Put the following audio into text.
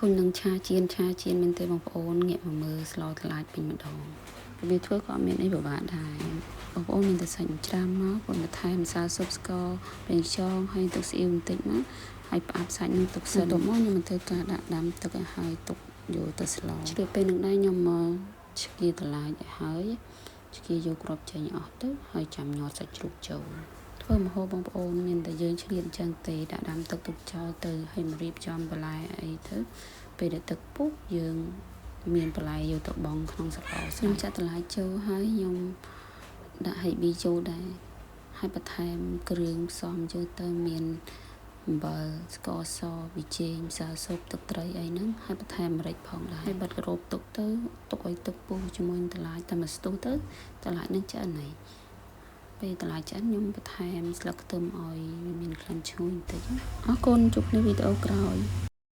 ធុញនឹងឆាចៀនឆាចៀនមែនទេបងប្អូនងាកមកមើលស្លត្រឡាចវិញម្ដងរបៀបធ្វើក៏អត់មានអីពិបាកដែរបងប្អូនមានតែសាច់ច្រាមមកបងបន្ថែមម្សៅស៊ុបស្ករប្រេងខ្យងហើយទឹកស៊ីអ៊ីវបន្តិចមកហើយផ្អាប់សាច់នឹងទុកសិនបន្ទាប់មកខ្ញុំមកធ្វើការដាក់ដាំទឹកឲ្យហើយទុកយកទៅស្លជ្រាបពេលនឹងដែរខ្ញុំមកឆ្កៀត្រឡាចឲ្យហើយឆ្កៀយកគ្រាប់ចេញអស់ទៅហើយចាំញាត់សាច់ជ្រូកចូលធ្វើម្ហូបបងប្អូនមានតែយើងឆ្លៀតអញ្ចឹងទេដាក់ដាំទឹកទុកចោលទៅហើយមករៀបចំបន្លែអីទៅពេលដែលទឹកពុះយើងមានបន្លែយកទៅបង់ក្នុងសកលខ្ញុំចាក់បន្លែចូលហើយខ្ញុំដាក់ហៃប៊ីចូលដែរហើយបន្ថែមគ្រឿងផ្សំចូលទៅមានអំបិលស្ករសប៊ីចេងម្សៅស៊ុបទឹកត្រីអីហ្នឹងហើយបន្ថែមម្រេចផងដែរហើយបិទគម្របទុកទៅទុកឲ្យទឹកពុះជាមួយនឹងត្រឡាចតែមួយស្ទុះទៅត្រឡាចនឹងឆ្អិនហើយពេលត្រឡាចឆ្អិនខ្ញុំបន្ថែមស្លឹកខ្ទឹមឲ្យវាមានក្លិនឈ្ងុយបន្តិចអរគុណជួបគ្នាវីដេអូក្រោយ។